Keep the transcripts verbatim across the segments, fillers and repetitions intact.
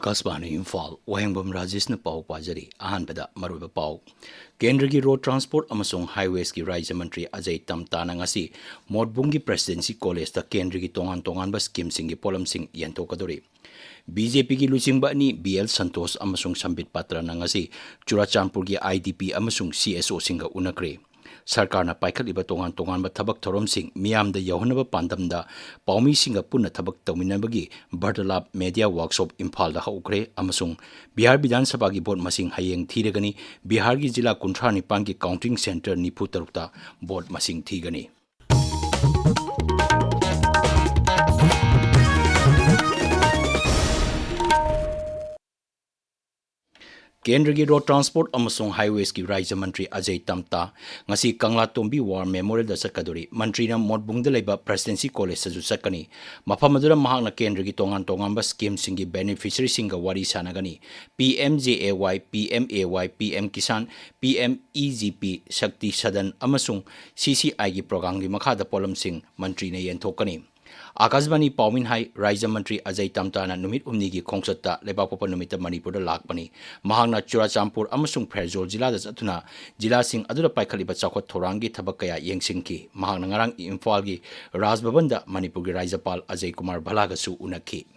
ꯑꯀꯥꯁꯕꯥꯅꯤ ꯏꯝꯐꯥꯜ, ꯋꯥꯍꯦꯡꯕꯝ ꯔꯥꯖꯦꯁꯅ ꯄꯥꯎ ꯄꯥꯖꯔꯤ꯫ ꯑꯍꯥꯟꯕꯗ ꯃꯔꯨꯑꯣꯏꯕ ꯄꯥꯎ꯫ ꯀꯦꯟꯗ꯭ꯔꯒꯤ ꯔꯣꯗ ꯇ꯭ꯔꯥꯟꯁꯄꯣꯔꯠ ꯑꯃꯁꯨꯡ ꯍꯥꯏꯋꯦꯁꯀꯤ ꯔꯥꯖ꯭ꯌ ꯃꯟꯇ꯭ꯔꯤ ꯑꯖꯌ ꯇꯝꯇꯥꯅ ꯉꯁꯤ ꯃꯣꯠꯕꯨꯡꯒꯤ ꯄ꯭ꯔꯦꯁꯤꯗꯦꯟꯁꯤ ꯀꯣꯂꯦꯖꯇ ꯀꯦꯟꯗ꯭ꯔꯒꯤ ꯇꯣꯉꯥꯟ ꯇꯣꯉꯥꯟꯕ ꯁ꯭ꯀꯤꯝꯁꯤꯡꯒꯤ ꯄꯣꯠꯂꯝꯁꯤꯡ ꯌꯦꯟꯊꯣꯛꯀꯗꯧꯔꯤ꯫ ꯕꯤ ꯖꯦ ꯄꯤꯒꯤ ꯂꯨꯆꯤꯡꯕ ꯑꯅꯤ, ꯕꯤ ꯑꯦꯜ ꯁꯟꯇꯣꯁ ꯑꯃꯁꯨꯡ ꯁꯝꯕꯤꯠ ꯄꯥꯇ꯭ꯔꯅ ꯉꯁꯤ ꯆꯨꯔꯥꯆꯥꯟꯄꯨꯔꯒꯤ ꯑꯥꯏ ꯗꯤ ꯄꯤ ꯑꯃꯁꯨꯡ ꯁꯤ ꯑꯦꯁ ꯑꯣꯁꯤꯡꯒ ꯎꯅꯈ꯭ꯔꯦ꯫ ꯁꯔꯀꯥꯔꯅ ꯄꯥꯏꯈꯠꯂꯤꯕ ꯇꯣꯉꯥꯟ ꯇꯣꯉꯥꯟꯕ ꯊꯕꯛ ꯊꯧꯔꯝꯁꯤꯡ ꯃꯤꯌꯥꯝꯗ ꯌꯧꯍꯟꯅꯕ ꯄꯥꯟꯗꯝꯗ ꯄꯥꯎꯃꯤꯁꯤꯡꯒ ꯄꯨꯟꯅ ꯊꯕꯛ ꯇꯧꯃꯤꯟꯅꯕꯒꯤ ꯕꯔꯇꯂꯥꯞ ꯃꯦꯗꯤꯌꯥ ꯋꯥꯔꯛꯁꯣꯞ ꯏꯝꯐꯥꯜꯗ ꯍꯧꯈ꯭ꯔꯦ ꯑꯃꯁꯨꯡ ꯕꯤꯍꯥꯔ ꯕꯤꯙꯥꯟ ꯁꯚꯥꯒꯤ ꯚꯣꯠ ꯃꯁꯤꯡ ꯍꯌꯦꯡ ꯊꯤꯔꯒꯅꯤ꯫ ꯕꯤꯍꯥꯔꯒꯤ ꯖꯤꯂꯥ ꯀꯨꯟꯊ꯭ꯔꯥ ꯅꯤꯄꯥꯟꯒꯤ ꯀꯥꯎꯟꯇꯤꯡ ꯁꯦꯟꯇꯔ ꯅꯤꯐꯨ ꯇꯔꯨꯛꯇ ꯚꯣꯠ ꯃꯁꯤꯡ ꯊꯤꯒꯅꯤ꯫ ꯀꯦꯟꯗ꯭ꯔꯒꯤ ꯔꯣꯗ ꯇ꯭ꯔꯥꯟꯁꯄꯣꯔꯠ ꯑꯃꯁꯨꯡ ꯍꯥꯏꯋꯦꯁꯀꯤ ꯔꯥꯖ꯭ꯌ ꯃꯟꯇ꯭ꯔꯤ ꯑꯖꯌ ꯇꯝꯇꯥ ꯉꯁꯤ ꯀꯪꯂꯥꯇꯣꯝꯕꯤ ꯋꯥꯔ ꯃꯦꯃꯣꯔꯤꯌꯦꯜꯗ ꯆꯠꯀꯗꯧꯔꯤ꯫ ꯃꯟꯇ꯭ꯔꯤꯅ ꯃꯣꯠꯕꯨꯡꯗ ꯂꯩꯕ ꯄ꯭ꯔꯦꯁꯤꯗꯦꯟꯁꯤ ꯀꯣꯂꯦꯖꯇꯁꯨ ꯆꯠꯀꯅꯤ꯫ ꯃꯐꯝ ꯑꯗꯨꯗ ꯃꯍꯥꯛꯅ ꯀꯦꯟꯗ꯭ꯔꯒꯤ ꯇꯣꯉꯥꯟ ꯇꯣꯉꯥꯟꯕ ꯁ꯭ꯀꯤꯝꯁꯤꯡꯒꯤ ꯕꯦꯅꯤꯐꯤꯁꯔꯤꯁꯤꯡꯒ ꯋꯥꯔꯤ ꯁꯥꯟꯅꯒꯅꯤ꯫ P M J A Y, P M A Y, P M Kisan, P M E G P, ꯁꯛꯇꯤ ꯁꯗꯟ ꯑꯃꯁꯨꯡ ꯁꯤ ꯁꯤ ꯑꯥꯏꯒꯤ ꯄ꯭ꯔꯣꯒ꯭ꯔꯥꯝꯒꯤ ꯃꯈꯥꯗ ꯄꯣꯠꯂꯝꯁꯤꯡ ꯃꯟꯇ꯭ꯔꯤꯅ ꯌꯦꯟꯊꯣꯛꯀꯅꯤ꯫ ꯑꯥꯀꯥꯁꯕꯥꯅꯤ ꯄꯥꯎꯃꯤꯅ ꯍꯥꯏ, ꯔꯥꯖ꯭ꯌ ꯃꯟꯇ꯭ꯔꯤ ꯑꯖꯌ ꯇꯝꯇꯥꯅ ꯅꯨꯃꯤꯠ ꯍꯨꯝꯅꯤꯒꯤ ꯈꯣꯡꯆꯠꯇ ꯂꯩꯕꯥꯛꯄꯣꯛꯄ ꯅꯨꯃꯤꯠꯇ ꯃꯅꯤꯄꯨꯔꯗ ꯂꯥꯛꯄꯅꯤ꯫ ꯃꯍꯥꯛꯅ ꯆꯨꯔꯥꯆꯥꯟꯄꯨꯔ ꯑꯃꯁꯨꯡ ꯐꯦꯔꯖꯣꯜ ꯖꯤꯂꯥꯗ ꯆꯠꯇꯨꯅ ꯖꯤꯂꯥꯁꯤꯡ ꯑꯗꯨꯗ ꯄꯥꯏꯈꯠꯂꯤꯕ ꯆꯥꯎꯈꯠ ꯊꯧꯔꯥꯡꯒꯤ ꯊꯕꯛ ꯀꯌꯥ ꯌꯦꯡꯁꯤꯟꯈꯤ꯫ ꯃꯍꯥꯛꯅ ꯉꯔꯥꯡ ꯏꯝꯐꯥꯜꯒꯤ ꯔꯥꯖ ꯚꯕꯟꯗ ꯃꯅꯤꯄꯨꯔꯒꯤ ꯔꯥꯖ꯭ꯌꯄꯥꯜ ꯑꯖꯌ ꯀꯨꯃꯥꯔ ꯚꯜꯂꯥꯒꯁꯨ ꯎꯅꯈꯤ꯫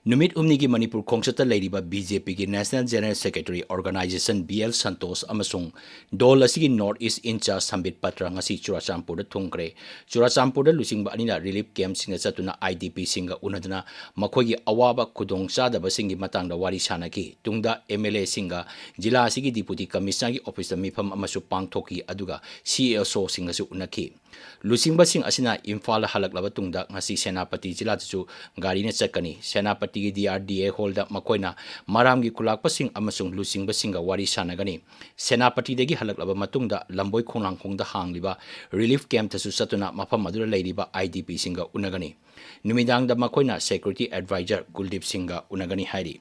ꯅꯨꯃꯤꯠ ꯍꯨꯝꯅꯤꯒꯤ ꯃꯅꯤꯄꯨꯔ ꯈꯣꯡꯆꯠꯇ ꯂꯩꯔꯤꯕ ꯕꯤ ꯖꯦ ꯄꯤꯒꯤ national general secretary organisation B L Santosh ꯑꯃꯁꯨꯡ ꯗꯣꯜ ꯑꯁꯤꯒꯤ ꯅꯣꯔꯠ ꯏꯁ ꯏꯟꯆꯥꯔꯖ ꯁꯝꯕꯤꯠ ꯄꯇ꯭ꯔ ꯉꯁꯤ ꯆꯨꯔꯥꯆꯥꯟꯄꯨꯔꯗ ꯊꯨꯡꯈ꯭ꯔꯦ꯫ ꯆꯨꯔꯥꯆꯥꯟꯄꯨꯔꯗ ꯂꯨꯆꯤꯡꯕ ꯑꯅꯤꯅ ꯔꯤꯂꯤꯐ ꯀꯦꯝꯞꯁꯤꯡꯗ ꯆꯠꯇꯨꯅ ꯑꯥꯏ ꯗꯤ ꯄꯤꯁꯤꯡꯒ ꯎꯅꯗꯨꯅ ꯃꯈꯣꯏꯒꯤ ꯑꯋꯥꯕ ꯈꯨꯗꯣꯡꯆꯥꯗꯕꯁꯤꯡꯒꯤ ꯃꯇꯥꯡꯗ ꯋꯥꯔꯤ ꯁꯥꯅꯈꯤ꯫ ꯇꯨꯡꯗ ꯑꯦꯝ ꯑꯦꯜ ꯑꯦꯁꯤꯡꯒ ꯖꯤꯂꯥ ꯑꯁꯤꯒꯤ ꯗꯤꯄꯨꯇꯤ ꯀꯃꯤꯁꯅꯔꯒꯤ ꯑꯣꯐꯤꯁꯇ ꯃꯤꯐꯝ ꯑꯃꯁꯨ ꯄꯥꯡꯊꯣꯛꯈꯤ, ꯑꯗꯨꯒ ꯁꯤ ꯑꯦꯁ ꯑꯣꯁꯤꯡꯒꯁꯨ ꯎꯅꯈꯤ꯫ ꯂꯨꯆꯤꯡꯕꯁꯤꯡ ꯑꯁꯤꯅ ꯏꯝꯐꯥꯜꯗ ꯍꯜꯂꯛꯂꯕ ꯇꯨꯡꯗ ꯉꯁꯤ ꯁꯦꯅꯥꯄꯇꯤ ꯖꯤꯂꯥꯗꯁꯨ ꯒꯥꯔꯤꯅ ꯆꯠꯀꯅꯤ꯫ ꯁꯦꯅꯥꯄꯇꯤꯒꯤ ꯗꯤ ꯑꯥꯔ ꯗꯤ ꯑꯦ ꯍꯣꯜꯗ ꯃꯈꯣꯏꯅ ꯃꯔꯥꯝꯒꯤ ꯈꯨꯂꯥꯛꯄꯁꯤꯡ ꯑꯃꯁꯨꯡ ꯂꯨꯆꯤꯡꯕꯁꯤꯡꯒ ꯋꯥꯔꯤ ꯁꯥꯟꯅꯒꯅꯤ꯫ ꯁꯦꯅꯥꯄꯇꯤꯗꯒꯤ ꯍꯜꯂꯛꯂꯕ ꯃꯇꯨꯡꯗ ꯂꯝꯕꯣꯏ ꯈꯣꯡꯅꯥꯡꯈꯣꯡꯗ ꯍꯥꯡꯂꯤꯕ ꯔꯤꯂꯤꯐ ꯀꯦꯝꯞꯇꯁꯨ ꯆꯠꯇꯨꯅ ꯃꯐꯝ ꯑꯗꯨꯗ ꯂꯩꯔꯤꯕ ꯑꯥꯏ ꯗꯤ ꯄꯤꯁꯤꯡꯒ ꯎꯅꯒꯅꯤ꯫ ꯅꯨꯃꯤꯗꯥꯡꯗ ꯃꯈꯣꯏꯅ ꯁꯦꯀ꯭ꯌꯨꯔꯤꯇꯤ ꯑꯦꯗꯚꯥꯏꯖꯔ ꯀꯨꯜꯗꯤꯞ ꯁꯤꯡꯒ ꯎꯅꯒꯅꯤ ꯍꯥꯏꯔꯤ꯫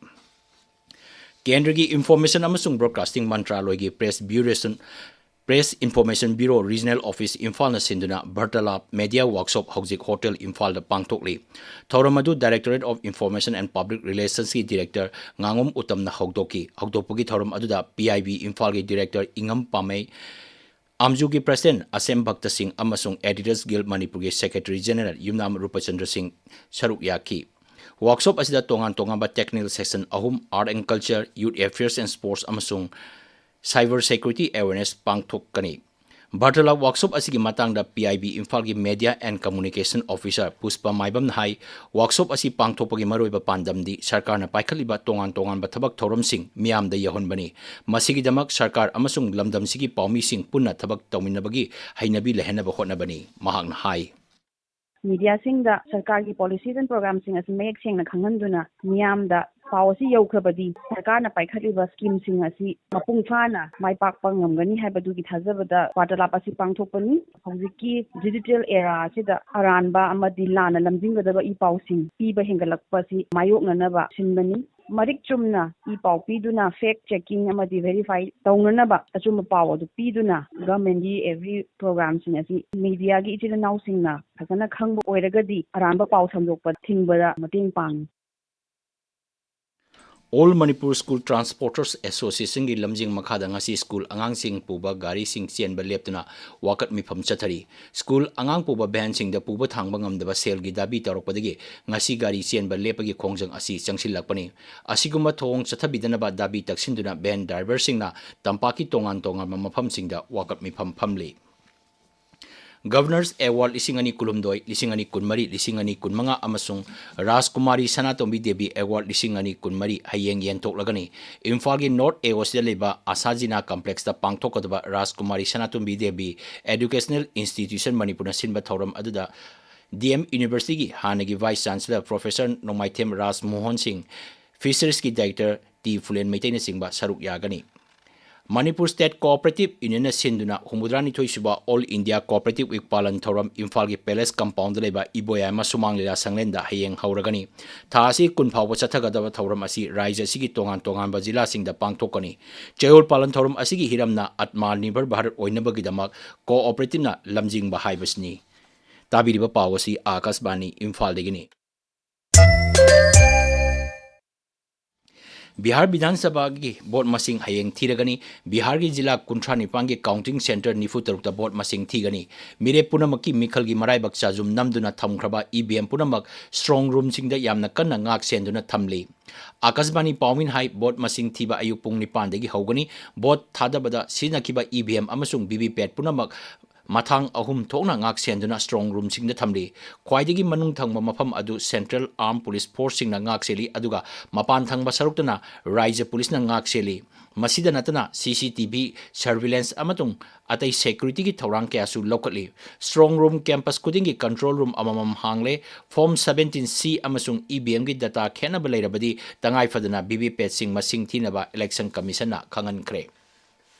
ꯀꯦꯟꯗ꯭ꯔꯒꯤ ꯏꯟꯐꯣꯔꯃꯦꯁꯟ ꯑꯃꯁꯨꯡ ꯕ꯭ꯔꯣꯗꯀꯥꯁꯇꯤꯡ ꯃꯟꯇ꯭ꯔꯥꯂꯣꯏꯒꯤ ꯄ꯭ꯔꯦꯁ ꯕ꯭ꯌꯨꯔꯣꯁꯤꯡ Press Information Bureau Regional Office ꯏꯝꯐꯥꯜꯅ ꯁꯤꯟꯗꯨꯅ ꯕꯔꯇꯂꯥꯞ ꯃꯦꯗꯤꯌꯥ ꯋꯥꯔꯛꯁꯣꯞ ꯍꯧꯖꯤꯛ ꯍꯣꯇꯦꯜ ꯏꯝꯐꯥꯜꯗ ꯄꯥꯡꯊꯣꯛꯂꯤ꯫ ꯊꯧꯔꯝ ꯑꯗꯨ Directorate of Information and Public Relationsꯀꯤ Director ꯉꯥꯉꯣꯝ ꯎꯇꯝꯅ ꯍꯧꯗꯣꯛꯈꯤ꯫ ꯍꯧꯗꯣꯛꯄꯒꯤ ꯊꯧꯔꯝ ꯑꯗꯨꯗ P I B ꯏꯝꯐꯥꯜꯒꯤ Director ꯏꯉꯝ ꯄꯥꯃꯩ, ꯑꯥꯝꯖꯨꯒꯤ President ꯑꯁꯦꯝ ꯚꯛꯇ ꯁꯤꯡ ꯑꯃꯁꯨꯡ Editors Guild ꯃꯅꯤꯄꯨꯔꯒꯤ Secretary General ꯌꯨꯝꯅꯥꯝ ꯔꯨꯄꯆꯟꯗ꯭ꯔ ꯁꯤꯡ ꯁꯔꯨꯛ ꯌꯥꯈꯤ꯫ ꯋꯥꯔꯛꯁꯣꯞ ꯑꯁꯤꯗ ꯇꯣꯉꯥꯟ ꯇꯣꯉꯥꯟꯕ technical section ꯑꯍꯨꯝ, Art and Culture, Youth Affairs and Sports ꯑꯃꯁꯨꯡ Cyber Security Awareness ꯄꯥꯡꯊꯣꯛꯀꯅꯤ꯫ ꯕꯔꯇꯂꯥꯞ ꯋꯥꯔꯛꯁꯣꯞ ꯑꯁꯤꯒꯤ ꯃꯇꯥꯡꯗ P I B ꯏꯝꯐꯥꯜꯒꯤ Media and Communication Officer Pushpa ꯃꯥꯏꯕꯝꯅ ꯍꯥꯏ, ꯋꯥꯔꯛꯁꯣꯞ ꯑꯁꯤ ꯄꯥꯡꯊꯣꯛꯄꯒꯤ ꯃꯔꯨꯑꯣꯏꯕ ꯄꯥꯟꯗꯝꯗꯤ ꯁꯔꯀꯥꯔꯅ ꯄꯥꯏꯈꯠꯂꯤꯕ ꯇꯣꯉꯥꯟ ꯇꯣꯉꯥꯟꯕ ꯊꯕꯛ ꯊꯧꯔꯝꯁꯤꯡ ꯃꯤꯌꯥꯝꯗ ꯌꯧꯍꯟꯕꯅꯤ꯫ ꯃꯁꯤꯒꯤꯗꯃꯛ ꯁꯔꯀꯥꯔ ꯑꯃꯁꯨꯡ ꯂꯝꯗꯝꯁꯤꯒꯤ ꯄꯥꯎꯃꯤꯁꯤꯡ ꯄꯨꯟꯅ ꯊꯕꯛ ꯇꯧꯃꯤꯟꯅꯕꯒꯤ ꯍꯩꯅꯕꯤ ꯂꯩꯍꯟꯅꯕ ꯍꯣꯠꯅꯕꯅꯤ, ꯃꯍꯥꯛꯅ ꯍꯥꯏ꯫ Mediaꯁꯤꯡꯗ ꯁꯔꯀꯥꯔꯒꯤ policies and programꯁꯤꯡ ꯑꯁꯤ ꯃꯌꯦꯛ ꯁꯦꯡꯅ ꯈꯪꯍꯟꯗꯨꯅ ꯃꯤꯌꯥꯝꯗ ꯄꯥꯎ ꯑꯁꯤ ꯌꯧꯈ꯭ꯔꯕꯗꯤ ꯁꯔꯀꯥꯔꯅ ꯄꯥꯏꯈꯠꯂꯤꯕ schemeꯁꯤꯡ ꯑꯁꯤ ꯃꯄꯨꯡ ꯐꯥꯅ ꯃꯥꯏ ꯄꯥꯛꯄ ꯉꯝꯒꯅꯤ ꯍꯥꯏꯕꯗꯨꯒꯤ ꯊꯥꯖꯕꯗ ꯋꯥꯔꯇꯂꯥꯞ ꯑꯁꯤ ꯄꯥꯡꯊꯣꯛꯄꯅꯤ꯫ ꯍꯧꯖꯤꯛꯀꯤ digital era ꯑꯁꯤꯗ ꯑꯔꯥꯟꯕ ꯑꯃꯗꯤ ꯂꯥꯟꯅ ꯂꯝꯖꯤꯡꯒꯗꯕ ꯏ ꯄꯥꯎꯁꯤꯡ ꯄꯤꯕ ꯍꯦꯟꯒꯠꯂꯛꯄ ꯑꯁꯤ ꯃꯥꯌꯣꯛꯅꯅꯕ ꯁꯤꯟꯕꯅꯤ꯫ ꯃꯔꯤꯛ ꯆꯨꯝꯅ ꯏ ꯄꯥꯎ ꯄꯤꯗꯨꯅ fact checking ꯑꯃꯗꯤ verify ꯇꯧꯅꯅꯕ ꯑꯆꯨꯝꯕ ꯄꯥꯎ ꯑꯗꯨ ꯄꯤꯗꯨꯅ governmentꯀꯤ every programꯁꯤꯡ ꯑꯁꯤ mediaꯒꯤ ꯏꯆꯤꯜ ꯏꯅꯥꯎꯁꯤꯡꯅ ꯐꯖꯅ ꯈꯪꯕ ꯑꯣꯏꯔꯒꯗꯤ ꯑꯔꯥꯟꯕ ꯄꯥꯎ ꯁꯟꯗꯣꯛꯄ ꯊꯤꯡꯕꯗ ꯃꯇꯦꯡ ꯄꯥꯡꯏ꯫ All Manipur School Transporters Associationꯒꯤ ꯂꯝꯖꯤꯡ ꯃꯈꯥꯗ ꯉꯁꯤ ꯁ꯭ꯀꯨꯜ ꯑꯉꯥꯡꯁꯤꯡ ꯄꯨꯕ ꯒꯥꯔꯤꯁꯤꯡ ꯆꯦꯟꯕ ꯂꯦꯞꯇꯨꯅ ꯋꯥꯀꯠ ꯃꯤꯐꯝ ꯆꯠꯊꯔꯤ꯫ ꯁ꯭ꯀꯨꯜ ꯑꯉꯥꯡ ꯄꯨꯕ ꯚꯦꯟꯁꯤꯡꯗ ꯄꯨꯕ ꯊꯥꯡꯕ ꯉꯝꯗꯕ ꯁꯦꯜꯒꯤ ꯗꯥꯕꯤ ꯇꯧꯔꯛꯄꯗꯒꯤ ꯉꯁꯤ ꯒꯥꯔꯤ ꯆꯦꯟꯕ ꯂꯦꯞꯄꯒꯤ ꯈꯣꯡꯖꯪ ꯑꯁꯤ ꯆꯪꯁꯤꯜꯂꯛꯄꯅꯤ꯫ ꯑꯁꯤꯒꯨꯝꯕ ꯊꯧꯑꯣꯡ ꯆꯠꯊꯕꯤꯗꯅꯕ ꯗꯥꯕꯤ ꯇꯛꯁꯤꯟꯗꯨꯅ ꯚꯦꯟ ꯗ꯭ꯔꯥꯏꯚꯔꯁꯤꯡꯅ ꯇꯝꯄꯥꯛꯀꯤ ꯇꯣꯉꯥꯟ ꯇꯣꯉꯥꯟꯕ ꯃꯐꯝꯁꯤꯡꯗ ꯋꯥꯀꯠ ꯃꯤꯐꯝ ꯐꯝꯂꯤ꯫ Governor's Award ꯂꯤꯁꯤꯡ ꯑꯅꯤ ꯀꯨꯟꯍꯨꯝꯗꯣꯏ, ꯂꯤꯁꯤꯡ ꯑꯅꯤ ꯀꯨꯟꯃꯔꯤ, ꯂꯤꯁꯤꯡ ꯑꯅꯤ ꯀꯨꯟꯃꯉꯥ ꯑꯃꯁꯨꯡ ꯔꯥꯖꯀꯨꯃꯥꯔꯤ ꯁꯅꯥꯇꯣꯝꯕꯤ ꯗꯦꯕꯤ Award ꯂꯤꯁꯤꯡ ꯑꯅꯤ ꯀꯨꯟꯃꯔꯤ ꯍꯌꯦꯡ ꯌꯦꯟꯊꯣꯛꯂꯒꯅꯤ꯫ ꯏꯝꯐꯥꯜꯒꯤ North A O Cꯗ ꯂꯩꯕ ꯑꯁꯥꯖꯤꯅꯥ Complexꯇ ꯄꯥꯡꯊꯣꯛꯀꯗꯕ ꯔꯥꯖꯀꯨꯃꯥꯔꯤ ꯁꯅꯥꯇꯣꯝꯕꯤ ꯗꯦꯕꯤ Educational Institution ꯃꯅꯤꯄꯨꯔꯅ ꯁꯤꯟꯕ ꯊꯧꯔꯝ ꯑꯗꯨꯗ D M Universityꯒꯤ ꯍꯥꯟꯅꯒꯤ Vice Chancellor Professor ꯅꯣꯡꯃꯥꯏꯊꯦꯝ ꯔꯥꯖ ꯃꯣꯍꯟ ꯁꯤꯡ, Fisheries Director T ꯐꯨꯂꯦꯟ ꯃꯩꯇꯩꯅꯆꯤꯡꯕ ꯁꯔꯨꯛ ꯌꯥꯒꯅꯤ꯫ ꯃꯅꯤꯄꯨꯔ ꯁ꯭ꯇꯦꯠ ꯀꯣꯑꯣꯄꯔꯦꯇꯤꯚ ꯌꯨꯅꯤꯌꯟꯅ ꯁꯤꯟꯗꯨꯅ ꯍꯨꯝꯐꯨꯇꯔꯥꯅꯤꯊꯣꯏ ꯁꯨꯕ ꯑꯣꯜ ꯏꯟꯗꯤꯌꯥ ꯀꯣꯑꯣꯄꯔꯦꯇꯤꯚ ꯋꯤꯛ ꯄꯥꯂꯟ ꯊꯧꯔꯝ ꯏꯝꯐꯥꯜꯒꯤ ꯄꯦꯂꯦꯁ ꯀꯝꯄꯥꯎꯟꯗ ꯂꯩꯕ ꯏꯕꯣꯌꯥꯏꯃ ꯁꯨꯃꯥꯡ ꯂꯤꯂꯥ ꯁꯪꯂꯦꯟꯗ ꯍꯌꯦꯡ ꯍꯧꯔꯒꯅꯤ꯫ ꯊꯥ ꯑꯁꯤ ꯀꯨꯟ ꯐꯥꯎꯕ ꯆꯠꯊꯒꯗꯕ ꯊꯧꯔꯝ ꯑꯁꯤ ꯔꯥꯖ꯭ꯌ ꯑꯁꯤꯒꯤ ꯇꯣꯉꯥꯟ ꯇꯣꯉꯥꯟꯕ ꯖꯤꯂꯥꯁꯤꯡꯗ ꯄꯥꯡꯊꯣꯛꯀꯅꯤ꯫ ꯆꯌꯣꯜ ꯄꯥꯂꯟ ꯊꯧꯔꯝ ꯑꯁꯤꯒꯤ ꯍꯤꯔꯝꯅ ꯑꯠꯃꯥ ꯅꯤꯔꯚꯔ ꯚꯥꯔꯠ ꯑꯣꯏꯅꯕꯒꯤꯗꯃꯛ ꯀꯣꯑꯣꯄꯔꯦꯇꯤꯚꯅ ꯂꯝꯖꯤꯡꯕ ꯍꯥꯏꯕꯁꯤꯅꯤ꯫ ꯇꯥꯕꯤꯔꯤꯕ ꯄꯥꯎ ꯑꯁꯤ ꯑꯥꯀꯥꯁꯕꯥꯅꯤ ꯏꯝꯐꯥꯜꯗꯒꯤꯅꯤ꯫ ꯕꯤꯍꯥꯔ ꯕꯤꯙꯥꯟ ꯁꯚꯥꯒꯤ ꯚꯣꯠ ꯃꯁꯤꯡ ꯍꯌꯦꯡ ꯊꯤꯔꯒꯅꯤ꯫ ꯕꯤꯍꯥꯔꯒꯤ ꯖꯤꯂꯥ ꯀꯨꯟꯊ꯭ꯔꯥ ꯅꯤꯄꯥꯟꯒꯤ counting centre ꯅꯤꯐꯨ ꯇꯔꯨꯛꯇ ꯚꯣꯠ ꯃꯁꯤꯡ ꯊꯤꯒꯅꯤ꯫ ꯃꯤꯔꯦꯞ ꯄꯨꯝꯅꯃꯛꯀꯤ ꯃꯤꯈꯜꯒꯤ ꯃꯔꯥꯏꯕꯛ ꯆꯥꯖꯨꯝ ꯅꯝꯗꯨꯅ ꯊꯝꯈ꯭ꯔꯕ ꯏ ꯚꯤ ꯑꯦꯝ ꯄꯨꯝꯅꯃꯛ strong roomꯁꯤꯡꯗ ꯌꯥꯝꯅ ꯀꯟꯅ ꯉꯥꯛ ꯁꯦꯟꯗꯨꯅ ꯊꯝꯂꯤ꯫ ꯑꯥꯀꯥꯁꯕꯥꯅꯤ ꯄꯥꯎꯃꯤꯅ ꯍꯥꯏ, ꯚꯣꯠ ꯃꯁꯤꯡ ꯊꯤꯕ ꯑꯌꯨꯛ ꯄꯨꯡ ꯅꯤꯄꯥꯟꯗꯒꯤ ꯍꯧꯒꯅꯤ꯫ ꯚꯣꯠ ꯊꯥꯗꯕꯗ ꯁꯤꯖꯤꯟꯅꯈꯤꯕ ꯏ ꯚꯤ ꯑꯦꯝ ꯑꯃꯁꯨꯡ ꯚꯤ ꯚꯤ ꯄꯦꯠ ꯄꯨꯝꯅꯃꯛ ꯃꯊꯥꯡ ꯑꯍꯨꯝ ꯊꯣꯛꯅ ꯉꯥꯛ ꯁꯦꯟꯗꯨꯅ strong roomꯁꯤꯡꯗ ꯊꯝꯂꯤ꯫ ꯈ꯭ꯋꯥꯏꯗꯒꯤ ꯃꯅꯨꯡ ꯊꯪꯕ ꯃꯐꯝ ꯑꯗꯨ Central Armed Police Forceꯁꯤꯡꯅ ꯉꯥꯛ ꯁꯦꯜꯂꯤ, ꯑꯗꯨꯒ ꯃꯄꯥꯟ ꯊꯪꯕ ꯁꯔꯨꯛꯇꯅ ꯔꯥꯖ꯭ꯌ ꯄꯨꯂꯤꯁꯅ ꯉꯥꯛ ꯁꯦꯜꯂꯤ꯫ ꯃꯁꯤꯗ ꯅꯠꯇꯅ ꯁꯤ ꯁꯤ ꯇꯤ ꯚꯤ surveillance ꯑꯃꯁꯨꯡ ꯑꯇꯩ securityꯒꯤ ꯊꯧꯔꯥꯡ ꯀꯌꯥꯁꯨ ꯂꯧꯈꯠꯂꯤ꯫ Strong room campus ꯈꯨꯗꯤꯡꯒꯤ control room ꯑꯃꯃꯝ ꯍꯥꯡꯂꯦ꯫ Form seventeen C ꯑꯃꯁꯨꯡ ꯏ ꯚꯤ ꯑꯦꯝꯒꯤ data ꯈꯦꯠꯅꯕ ꯂꯩꯔꯕꯗꯤ ꯇꯉꯥꯏ ꯐꯗꯅ ꯚꯤ ꯚꯤ ꯄꯦꯠꯁꯤꯡ ꯃꯁꯤꯡ ꯊꯤꯅꯕ Election Commissionꯅ ꯈꯪꯍꯟꯈ꯭ꯔꯦ꯫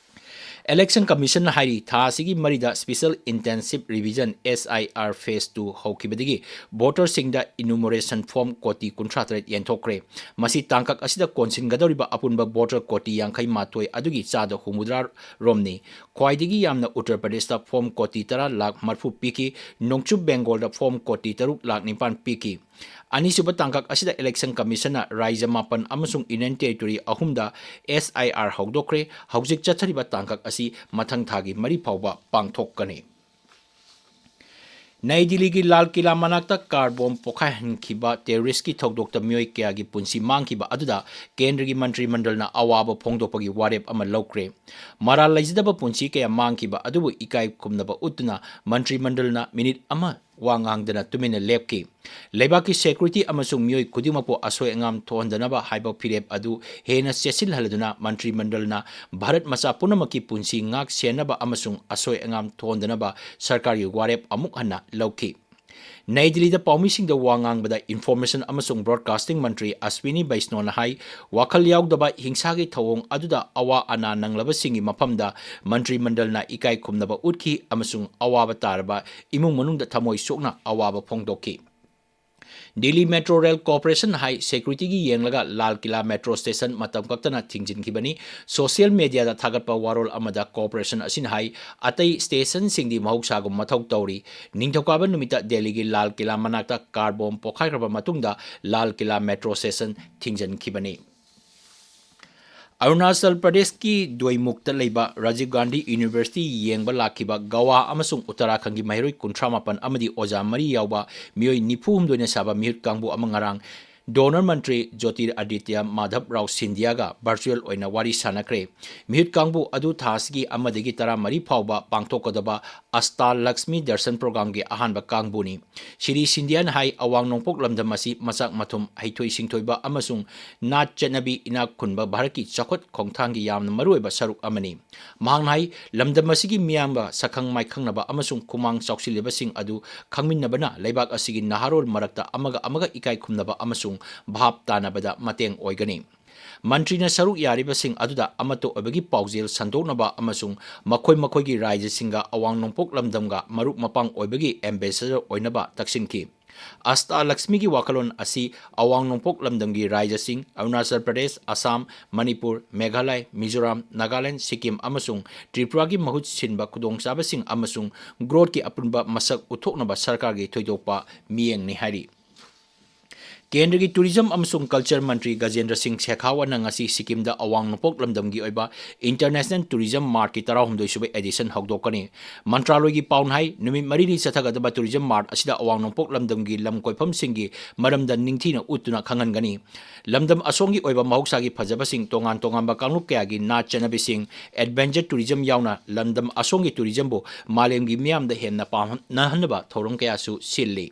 Election Commissionꯅ ꯍꯥꯏꯔꯤ, ꯊꯥ ꯑꯁꯤꯒꯤ ꯃꯔꯤꯗ Special Intensive Revision, S I R, Phase two ꯍꯧꯈꯤꯕꯗꯒꯤ voterꯁꯤꯡꯗ enumeration form ꯀꯣꯇꯤ ꯀꯨꯟꯊ꯭ꯔꯥ ꯇꯔꯦꯠ ꯌꯦꯟꯊꯣꯛꯈ꯭ꯔꯦ꯫ ꯃꯁꯤ ꯇꯥꯡꯀꯛ ꯑꯁꯤꯗ ꯀꯣꯟꯁꯤꯟꯒꯗꯧꯔꯤꯕ ꯑꯄꯨꯟꯕ voter ꯀꯣꯇꯤ ꯌꯥꯡꯈꯩ ꯃꯥꯊꯣꯏ ꯑꯗꯨꯒꯤ ꯆꯥꯗ ꯍꯨꯝꯐꯨꯇꯔꯥ ꯔꯣꯝꯅꯤ꯫ ꯈ꯭ꯋꯥꯏꯗꯒꯤ ꯌꯥꯝꯅ ꯎꯠꯇꯔ ꯄ꯭ꯔꯗꯦꯁꯇ form ꯀꯣꯇꯤ ꯇꯔꯥ ꯂꯥꯈ ꯃꯔꯤꯐꯨ ꯄꯤꯈꯤ, ꯅꯣꯡꯆꯨꯞ ꯕꯦꯡꯒꯣꯜꯗ form ꯀꯣꯇꯤ ꯇꯔꯨꯛ ꯂꯥꯈ ꯅꯤꯄꯥꯟ ꯄꯤꯈꯤ꯫ ꯑꯅꯤꯁꯨꯕ ꯇꯥꯡꯀꯛ ꯑꯁꯤꯗ Election Commissionꯅ ꯔꯥꯖ꯭ꯌ ꯃꯥꯄꯟ ꯑꯃꯁꯨꯡ Union Territory ꯑꯍꯨꯝꯗ S I R ꯍꯧꯗꯣꯛꯈ꯭ꯔꯦ꯫ ꯍꯧꯖꯤꯛ ꯆꯠꯊꯔꯤꯕ ꯇꯥꯡꯀꯛ ꯑꯁꯤ ꯃꯊꯪ ꯊꯥꯒꯤ ꯃꯔꯤ ꯐꯥꯎꯕ ꯄꯥꯡꯊꯣꯛꯀꯅꯤ꯫ ꯅꯩ ꯗꯤꯜꯂꯤꯒꯤ ꯂꯥꯜ ꯀꯤꯂꯥ ꯃꯅꯥꯛꯇ car bomb ꯄꯣꯈꯥꯏꯍꯟꯈꯤꯕ terroristꯀꯤ ꯊꯧꯗꯣꯛꯇ ꯃꯤꯑꯣꯏ ꯀꯌꯥꯒꯤ ꯄꯨꯟꯁꯤ ꯃꯥꯡꯈꯤꯕ ꯑꯗꯨꯗ ꯀꯦꯟꯗ꯭ꯔꯒꯤ ꯃꯟꯇ꯭ꯔꯤ ꯃꯟꯗꯜꯅ ꯑꯋꯥꯕ ꯐꯣꯡꯗꯣꯛꯄꯒꯤ ꯋꯥꯔꯦꯞ ꯑꯃ ꯂꯧꯈ꯭ꯔꯦ꯫ ꯃꯔꯥꯜ ꯂꯩꯖꯗꯕ ꯄꯨꯟꯁꯤ ꯀꯌꯥ ꯃꯥꯡꯈꯤꯕ ꯑꯗꯨꯕꯨ ꯏꯀꯥꯏ ꯈꯨꯝꯅꯕ ꯎꯠꯇꯨꯅ ꯃꯟꯇ꯭ꯔꯤ ꯃꯟꯗꯜꯅ minute ꯑꯃ ꯋꯥ ꯉꯥꯡꯗꯅ ꯇꯨꯃꯤꯟꯅ ꯂꯦꯞꯈꯤ꯫ ꯂꯩꯕꯥꯛꯀꯤ security ꯑꯃꯁꯨꯡ ꯃꯤꯑꯣꯏ ꯈꯨꯗꯤꯡꯃꯛꯄꯨ ꯑꯁꯣꯏ ꯑꯉꯥꯝ ꯊꯣꯛꯍꯟꯗꯅꯕ ꯍꯥꯏꯕ ꯐꯤꯔꯦꯞ ꯑꯗꯨ ꯍꯦꯟꯅ ꯆꯦꯠꯁꯤꯜꯍꯜꯂꯗꯨꯅ ꯃꯟꯇ꯭ꯔꯤ ꯃꯟꯗꯜꯅ ꯚꯥꯔꯠ ꯃꯆꯥ ꯄꯨꯝꯅꯃꯛꯀꯤ ꯄꯨꯟꯁꯤ ꯉꯥꯛ ꯁꯦꯟꯅꯕ ꯑꯃꯁꯨꯡ ꯑꯁꯣꯏ ꯑꯉꯥꯝ ꯊꯣꯛꯍꯟꯗꯅꯕ ꯁꯔꯀꯥꯔꯒꯤ ꯋꯥꯔꯦꯞ ꯑꯃꯨꯛ ꯍꯟꯅ ꯂꯧꯈꯤ꯫ ꯅꯩ ꯗꯤꯜꯂꯤꯗ ꯄꯥꯎꯃꯤꯁꯤꯡꯗ ꯋꯥ ꯉꯥꯡꯕꯗ Information ꯑꯃꯁꯨꯡ Broadcasting ꯃꯟꯇ꯭ꯔꯤ ꯑꯁ꯭ꯋꯤꯅꯤ ꯕꯩꯁꯅꯣꯅ ꯍꯥꯏ, ꯋꯥꯈꯜ ꯌꯥꯎꯗꯕ ꯍꯤꯡꯁꯥꯒꯤ ꯊꯧꯑꯣꯡ ꯑꯗꯨꯗ ꯑꯋꯥ ꯑꯅꯥ ꯅꯪꯂꯕꯁꯤꯡꯒꯤ ꯃꯐꯝꯗ ꯃꯟꯇ꯭ꯔꯤ ꯃꯟꯗꯜꯅ ꯏꯀꯥꯏ ꯈꯨꯝꯅꯕ ꯎꯠꯈꯤ ꯑꯃꯁꯨꯡ ꯑꯋꯥꯕ ꯇꯥꯔꯕ ꯏꯃꯨꯡ ꯃꯅꯨꯡꯗ ꯊꯃꯣꯏ ꯁꯣꯛꯅ ꯑꯋꯥꯕ ꯐꯣꯡꯗꯣꯛꯈꯤ꯫ ꯗꯤꯜꯂꯤ ꯃꯦꯇ꯭ꯔꯣ ꯔꯦꯜ ꯀꯣꯔꯄꯣꯔꯦꯁꯟ ꯍꯥꯏ ꯁꯦꯀ꯭ꯌꯨꯔꯤꯇꯤꯒꯤ ꯌꯦꯡꯂꯒ ꯂꯥꯜ ꯀꯤꯂꯥ ꯃꯦꯇ꯭ꯔꯣ ꯁ꯭ꯇꯦꯁꯟ ꯃꯇꯝ ꯀꯛꯇꯅ ꯊꯤꯡꯖꯤꯟꯈꯤꯕꯅꯤ꯫ ꯁꯣꯁꯤꯌꯦꯜ ꯃꯦꯗꯤꯌꯥꯗ ꯊꯥꯒꯠꯄ ꯋꯥꯔꯣꯜ ꯑꯃꯗ ꯀꯣꯔꯄꯣꯔꯦꯁꯟ ꯑꯁꯤꯅ ꯍꯥꯏ, ꯑꯇꯩ ꯁ꯭ꯇꯦꯁꯟꯁꯤꯡꯗꯤ ꯃꯍꯧꯁꯥꯒꯨꯝ ꯃꯊꯧ ꯇꯧꯔꯤ꯫ ꯅꯤꯡꯊꯧꯀꯥꯕ ꯅꯨꯃꯤꯠꯇ ꯗꯦꯜꯂꯤꯒꯤ ꯂꯥꯜ ꯀꯤꯂꯥ ꯃꯅꯥꯛꯇ ꯀꯥꯔ ꯕꯣꯝ ꯄꯣꯈꯥꯏꯈ꯭ꯔꯕ ꯃꯇꯨꯡꯗ ꯂꯥꯜ ꯀꯤꯂꯥ ꯃꯦꯇ꯭ꯔꯣ ꯁ꯭ꯇꯦꯁꯟ ꯊꯤꯡꯖꯤꯟꯈꯤꯕꯅꯤ꯫ ꯑꯔꯨꯅꯥꯆꯜ ꯄ꯭ꯔꯗꯦꯁꯀꯤ ꯗꯣꯏꯃꯨꯛꯇ ꯂꯩꯕ ꯔꯥꯖꯤꯕ ꯒꯥꯟꯙꯤ ꯌꯨꯅꯤꯚꯔꯁꯤꯇꯤ ꯌꯦꯡꯕ ꯂꯥꯛꯈꯤꯕ ꯒꯋꯥ ꯑꯃꯁꯨꯡ ꯎꯠꯇꯔꯥꯈꯟꯒꯤ ꯃꯍꯩꯔꯣꯏ ꯀꯨꯟꯊ꯭ꯔꯥ ꯃꯥꯄꯟ ꯑꯃꯗꯤ ꯑꯣꯖꯥ ꯃꯔꯤ ꯌꯥꯎꯕ ꯃꯤꯑꯣꯏ ꯅꯤꯐꯨ ꯍꯨꯝꯗꯣꯏꯅ ꯁꯥꯕ ꯃꯤꯍꯨꯠ ꯀꯥꯡꯕꯨ ꯑꯃ ꯉꯔꯥꯡ ꯗꯣꯅꯔ ꯃꯟꯇ꯭ꯔꯤ ꯖꯣꯇꯤꯔ ꯑꯗꯤꯇ꯭ꯌ ꯃꯥꯙꯕ ꯔꯥꯎ ꯁꯤꯟꯙꯤꯌꯥꯒ ꯚꯔꯆꯨꯑꯦꯜ ꯑꯣꯏꯅ ꯋꯥꯔꯤ ꯁꯥꯟꯅꯈ꯭ꯔꯦ꯫ ꯃꯤꯍꯨꯠ ꯀꯥꯡꯕꯨ ꯑꯗꯨ ꯊꯥ ꯑꯁꯤꯒꯤ ꯑꯃꯗꯒꯤ ꯇꯔꯥꯃꯔꯤ ꯐꯥꯎꯕ ꯄꯥꯡꯊꯣꯛꯀꯗꯕ ꯑꯁꯇꯥ ꯂꯛꯁꯃꯤ ꯗꯔꯁꯟ ꯄ꯭ꯔꯣꯒ꯭ꯔꯥꯝꯒꯤ ꯑꯍꯥꯟꯕ ꯀꯥꯡꯕꯨꯅꯤ꯫ ꯁ꯭ꯔꯤ ꯁꯤꯟꯙꯤꯌꯥꯅ ꯍꯥꯏ, ꯑꯋꯥꯡ ꯅꯣꯡꯄꯣꯛ ꯂꯝꯗꯝ ꯑꯁꯤ ꯃꯆꯥꯛ ꯃꯊꯨꯝ, ꯍꯩꯊꯣꯏ ꯁꯤꯡꯊꯣꯏꯕ ꯑꯃꯁꯨꯡ ꯅꯥꯠ ꯆꯠꯅꯕꯤ ꯏꯅꯥꯛ ꯈꯨꯟꯕ ꯚꯥꯔꯠꯀꯤ ꯆꯥꯎꯈꯠ ꯈꯣꯡꯊꯥꯡꯒꯤ ꯌꯥꯝꯅ ꯃꯔꯨꯑꯣꯏꯕ ꯁꯔꯨꯛ ꯑꯃꯅꯤ꯫ ꯃꯍꯥꯛꯅ ꯍꯥꯏ, ꯂꯝꯗꯝ ꯑꯁꯤꯒꯤ ꯃꯤꯌꯥꯝꯒ ꯁꯛꯈꯪ ꯃꯥꯏꯈꯪꯅꯕ ꯑꯃꯁꯨꯡ ꯈꯨꯃꯥꯡ ꯆꯥꯎꯁꯤꯜꯂꯤꯕꯁꯤꯡ ꯑꯗꯨ ꯈꯪꯃꯤꯟꯅꯕꯅ ꯂꯩꯕꯥꯛ ꯑꯁꯤꯒꯤ ꯅꯍꯥꯔꯣꯜ ꯃꯔꯛꯇ ꯑꯃꯒ ꯑꯃꯒ ꯏꯀꯥꯏ ꯈꯨꯝꯅꯕ ꯑꯃꯁꯨꯡ ꯚꯥꯞ ꯇꯥꯅꯕꯗ ꯃꯇꯦꯡ ꯑꯣꯏꯒꯅꯤ꯫ ꯃꯟꯇ꯭ꯔꯤꯅ ꯁꯔꯨꯛ ꯌꯥꯔꯤꯕꯁꯤꯡ ꯑꯗꯨꯗ ꯑꯃꯠꯇ ꯑꯣꯏꯕꯒꯤ ꯄꯥꯎꯖꯦꯜ ꯁꯟꯗꯣꯛꯅꯕ ꯑꯃꯁꯨꯡ ꯃꯈꯣꯏ ꯃꯈꯣꯏꯒꯤ ꯔꯥꯖ꯭ꯌꯁꯤꯡꯒ ꯑꯋꯥꯡ ꯅꯣꯡꯄꯣꯛ ꯂꯝꯗꯝꯒ ꯃꯔꯨꯞ ꯃꯄꯥꯡ ꯑꯣꯏꯕꯒꯤ ꯑꯦꯝꯕꯦꯁꯦꯗꯔ ꯑꯣꯏꯅꯕ ꯇꯛꯁꯤꯟꯈꯤ꯫ ꯑꯁꯇꯥ ꯂꯛꯁꯃꯤꯒꯤ ꯋꯥꯈꯜꯂꯣꯟ ꯑꯁꯤ ꯑꯋꯥꯡ ꯅꯣꯡꯄꯣꯛ ꯂꯝꯗꯝꯒꯤ ꯔꯥꯖ꯭ꯌꯁꯤꯡ, ꯑꯔꯨꯅꯥꯆꯜ ꯄ꯭ꯔꯗꯦꯁ, ꯑꯁꯥꯝ, ꯃꯅꯤꯄꯨꯔ, ꯃꯦꯘꯥꯂꯌ, ꯃꯤꯖꯣꯔꯥꯝ, ꯅꯥꯒꯥꯂꯦꯟ, ꯁꯤꯛꯀꯤꯝ ꯑꯃꯁꯨꯡ ꯇ꯭ꯔꯤꯄꯨꯔꯥꯒꯤ ꯃꯍꯨꯠ ꯁꯤꯟꯕ ꯈꯨꯗꯣꯡꯆꯥꯕꯁꯤꯡ ꯑꯃꯁꯨꯡ ꯒ꯭ꯔꯣꯠꯀꯤ ꯑꯄꯨꯟꯕ ꯃꯁꯛ ꯎꯠꯊꯣꯛꯅꯕ ꯁꯔꯀꯥꯔꯒꯤ ꯊꯣꯏꯗꯣꯛꯄ ꯃꯤꯠꯌꯦꯡꯅꯤ ꯍꯥꯏꯔꯤ꯫ ꯀꯦꯟꯗ꯭ꯔꯒꯤ ꯇꯨꯔꯤꯖꯝ ꯑꯃꯁꯨꯡ ꯀꯜꯆꯔ ꯃꯟꯇ꯭ꯔꯤ ꯒꯖꯦꯟꯗ꯭ꯔ ꯁꯤꯡ ꯁꯦꯈꯥꯋꯠꯅ ꯉꯁꯤ ꯁꯤꯛꯀꯤꯝꯗ ꯑꯋꯥꯡ ꯅꯣꯡꯄꯣꯛ ꯂꯝꯗꯝꯒꯤ ꯑꯣꯏꯕ ꯏꯟꯇꯔꯅꯦꯁꯅꯦꯜ ꯇꯨꯔꯤꯖꯝ ꯃꯥꯔꯠꯀꯤ ꯇꯔꯥꯍꯨꯝꯗꯣꯏꯁꯨꯕ ꯑꯦꯗꯤꯁꯟ ꯍꯧꯗꯣꯛꯀꯅꯤ꯫ ꯃꯟꯇ꯭ꯔꯥꯂꯣꯏꯒꯤ ꯄꯥꯎꯅ ꯍꯥꯏ, ꯅꯨꯃꯤꯠ ꯃꯔꯤꯅꯤ ꯆꯠꯊꯒꯗꯕ ꯇꯨꯔꯤꯖꯝ ꯃꯥꯔꯠ ꯑꯁꯤꯗ ꯑꯋꯥꯡ ꯅꯣꯡꯄꯣꯛ ꯂꯝꯗꯝꯒꯤ ꯂꯝ ꯀꯣꯏꯐꯝꯁꯤꯡꯒꯤ ꯃꯔꯝꯗ ꯅꯤꯡꯊꯤꯅ ꯎꯠꯇꯨꯅ ꯈꯪꯍꯟꯒꯅꯤ꯫ ꯂꯝꯗꯝ ꯑꯁꯣꯝꯒꯤ ꯑꯣꯏꯕ ꯃꯍꯧꯁꯥꯒꯤ ꯐꯖꯕꯁꯤꯡ, ꯇꯣꯉꯥꯟ ꯇꯣꯉꯥꯟꯕ ꯀꯥꯡꯂꯨꯞ ꯀꯌꯥꯒꯤ ꯅꯥꯠ ꯆꯠꯅꯕꯤꯁꯤꯡ, ꯑꯦꯗꯚꯦꯟꯆꯔ ꯇꯨꯔꯤꯖꯝ ꯌꯥꯎꯅ ꯂꯝꯗꯝ ꯑꯁꯣꯝꯒꯤ ꯇꯨꯔꯤꯖꯝꯕꯨ ꯃꯥꯂꯦꯝꯒꯤ ꯃꯤꯌꯥꯝꯗ ꯍꯦꯟꯅ ꯄꯥꯝꯅꯍꯟꯅꯕ ꯊꯧꯔꯝ ꯀꯌꯥꯁꯨ ꯁꯤꯜꯂꯤ꯫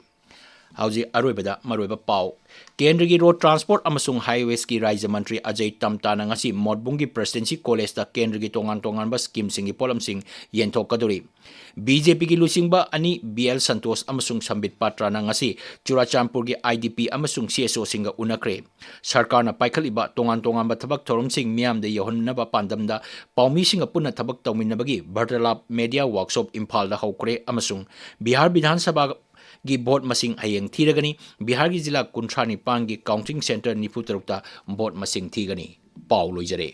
ꯍꯧꯖꯤꯛ ꯑꯔꯣꯏꯕꯗ ꯃꯔꯨꯑꯣꯏꯕ ꯄꯥꯎ꯫ ꯀꯦꯟꯗ꯭ꯔꯒꯤ ꯔꯣꯗ ꯇ꯭ꯔꯥꯟꯁꯄꯣꯔꯠ ꯑꯃꯁꯨꯡ ꯍꯥꯏꯋꯦꯁꯀꯤ ꯔꯥꯖ꯭ꯌ ꯃꯟꯇ꯭ꯔꯤ ꯑꯖꯌ ꯇꯝꯇꯥꯅ ꯉꯁꯤ ꯃꯣꯠꯕꯨꯡꯒꯤ ꯄ꯭ꯔꯦꯁꯤꯗꯦꯟꯁꯤ ꯀꯣꯂꯦꯖꯇ ꯀꯦꯟꯗ꯭ꯔꯒꯤ ꯇꯣꯉꯥꯟ ꯇꯣꯉꯥꯟꯕ ꯁ꯭ꯀꯤꯝꯁꯤꯡꯒꯤ ꯄꯣꯠꯂꯝꯁꯤꯡ ꯌꯦꯟꯊꯣꯛꯀꯗꯧꯔꯤ꯫ ꯕꯤ ꯖꯦ ꯄꯤꯒꯤ ꯂꯨꯆꯤꯡꯕ ꯑꯅꯤ, ꯕꯤ ꯑꯦꯜ ꯁꯟꯇꯣꯁ ꯑꯃꯁꯨꯡ ꯁꯝꯕꯤꯠ ꯄꯥꯇ꯭ꯔꯥꯅ ꯉꯁꯤ ꯆꯨꯔꯥꯆꯥꯟꯄꯨꯔꯒꯤ ꯑꯥꯏ ꯗꯤ ꯄꯤ ꯑꯃꯁꯨꯡ ꯁꯤ ꯑꯦꯁ ꯑꯣꯁꯤꯡꯒ ꯎꯅꯈ꯭ꯔꯦ꯫ ꯁꯔꯀꯥꯔꯅ ꯄꯥꯏꯈꯠꯂꯤꯕ ꯇꯣꯉꯥꯟ ꯇꯣꯉꯥꯟꯕ ꯊꯕꯛ ꯊꯧꯔꯝꯁꯤꯡ ꯃꯤꯌꯥꯝꯗ ꯌꯧꯍꯟꯅꯕ ꯄꯥꯟꯗꯝꯗ ꯄꯥꯎꯃꯤꯁꯤꯡꯒ ꯄꯨꯟꯅ ꯊꯕꯛ ꯇꯧꯃꯤꯟꯅꯕꯒꯤ ꯕꯔꯇꯥꯂꯥꯞ ꯃꯦꯗꯤꯌꯥ ꯋꯥꯔꯛꯁꯣꯞ ꯏꯝꯐꯥꯜꯗ ꯍꯧꯈ꯭ꯔꯦ ꯑꯃꯁꯨꯡ ꯕꯤꯍꯥꯔ ꯕꯤꯙꯥꯟ ꯁꯚꯥꯒꯤ ꯚꯣꯠ ꯃꯁꯤꯡ ꯍꯌꯦꯡ ꯊꯤꯔꯒꯅꯤ꯫ ꯕꯤꯍꯥꯔꯒꯤ ꯖꯤꯂꯥ ꯀꯨꯟꯊ꯭ꯔꯥ ꯅꯤꯄꯥꯟꯒꯤ ꯀꯥꯎꯟꯇꯤꯡ ꯁꯦꯟꯇꯔ ꯅꯤꯐꯨ ꯇꯔꯨꯛꯇ ꯚꯣꯠ ꯃꯁꯤꯡ ꯊꯤꯒꯅꯤ꯫ ꯄꯥꯎ ꯂꯣꯏꯖꯔꯦ꯫